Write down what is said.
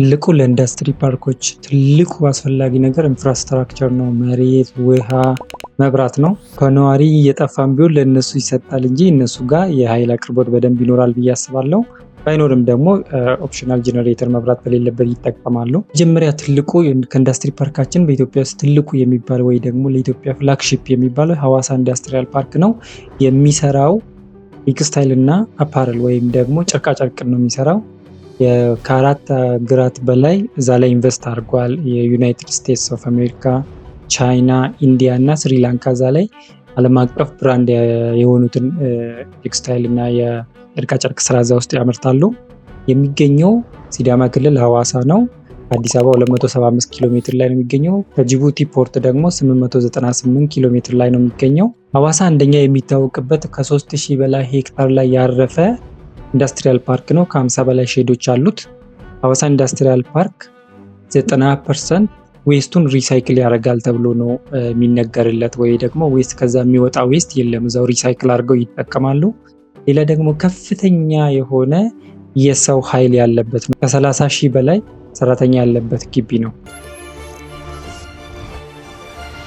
ትልቁ ለኢንዱስትሪ ፓርኮች ትልቁ አስፈላጊ ነገር infrastructure ነው። መሬት፣ ውሃ፣ መብራት ነው። ከነዋሪ እየጠፋም ቢሆን ለእነሱ ይሰጣል እንጂ እነሱ ጋር የኃይል አቅርቦት በደንብ ይኖራል ብዬ አስባለሁ። ባይኖርም ደግሞ optional ጄኔሬተር መብራት በሌለበት ይጠቀማሉ። መጀመሪያ ትልቁ ከኢንዱስትሪ ፓርካችን በኢትዮጵያ ውስጥ ትልቁ የሚባል ወይ ደግሞ ለኢትዮጵያ flagship የሚባለው ሀዋሳ industrial park ነው። የሚሰራው ቴክስታይል እና apparel ወይም ደግሞ ጨርቃጨርቅ ነው የሚሰራው። ከአራት ሀገራት በላይ እዛ ላይ invest አድርጓል። የዩናይትድ ስቴትስ ኦፍ አሜሪካ፣ ቻይና፣ ኢንዲያ እና ስሪላንካ እዛ ላይ ዓለም አቀፍ brand የሆኑትን ቴክስታይል እና የጨርቃጨርቅ ስራ እዛ ውስጥ ያመርታሉ። የሚገኘው ሲዳማ ክልል ሀዋሳ ነው። አዲስ አበባ 275 ኪሎ ሜትር ላይ ነው የሚገኘው። ከጅቡቲ port ደግሞ 898 ኪሎ ሜትር ላይ ነው የሚገኘው። ሀዋሳ አንደኛ የሚታወቅበት ከ3000 በላይ ሄክታር ላይ ያረፈ industrial park ነው። ከ50 በላይ shed ኦች አሉት። ሀዋሳ industrial park 90% waste ኡን recycle ያደርጋል ተብሎ ነው የሚነገርለት። ወይ ደግሞ waste ከዛ የሚወጣ waste የለም፣ እዛው recycle አድርገው ይጠቀማሉ። ሌላ ደግሞ ከፍተኛ የሆነ የሰው ኃይል ያለበት ነው። ከ30 ሺህ በላይ ሰራተኛ ያለበት ግቢ ነው።